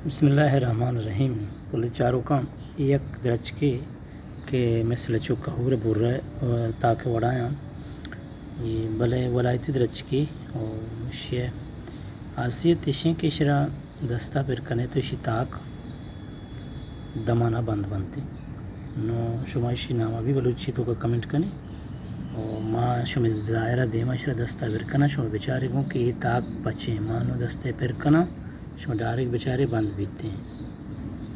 بسم اللہ الرحمن الرحیم۔ کل چاروکاں، یک درچکے کہ مثل چو کہور بورہ تاکہ وڑایاں، بلے ولایتی درچکے، و اشی خاصیت اشیں کہ اشرا دستا پر کنے تو اشی تاک دمانا بند بنت۔ نو شما اشی ناما بھی بلوچی توکا کمنٹ کنے، و ما شمے ظاہرا دیما اشرا دستا پر کناں، شما بچارے گوں کہ اے تاک پچیں، ما نو دستے پر کناں، شما ڈائریکٹ بچارے بند بیتیں۔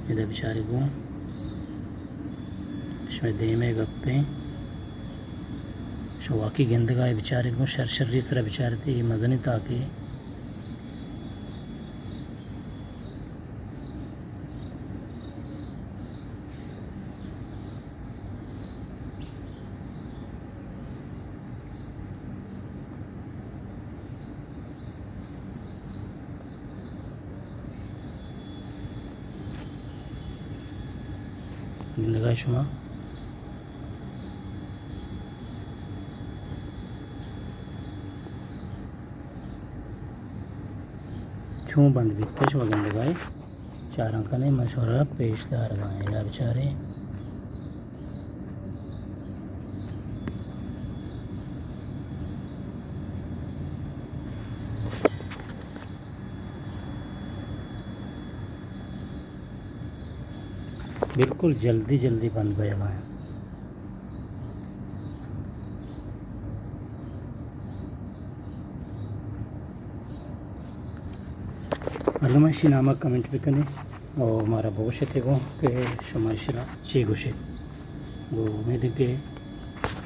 ادا بچارے گوں شمے دیمے گپیں۔ شما واقعی گندگا اے، بچارے گوں شر شری سرا بچارتے، اے مزنیں تاکے۔ گندگا شما چون بند بیتہ، شما گندگا اے۔ چاراں کنے، من شمارا پیش دارگاں، ادا بچارے۔ بالکل جلدی جلدی بند بیگا ایں۔ مردم اشی ناما کمنٹ بکنے و مارا بگوشتے گوں کہ شما اشرا چی گوشے۔ گو امید کہ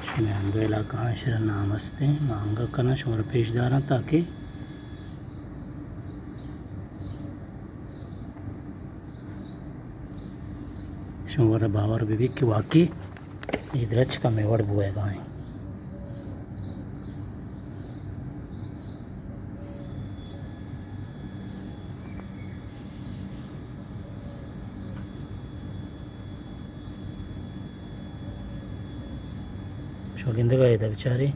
شما ہندو علاقہ اشرا نام ہستیں، ما انگا کناں شمارا پیش داراں تاکہ شمارا باور بہ بیت کہ واقعی اے درچک ہمے وڑ بوئگا ایں۔ شما گندگا ادا بچارے۔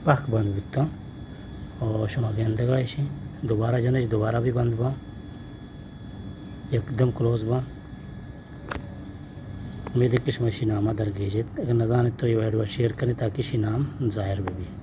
پہک بند بوتاں۔ و شما گندگا اشیں، دوبارہ جنش، دوبارہ بھی بند باں، یکدم کلوز باں۔ امید کہ شما اشی ناما درگیجت۔ اگر نزانت تو اے ویڈیو شیئر کنی تاکہ اشی نام ظاہر بہ بی۔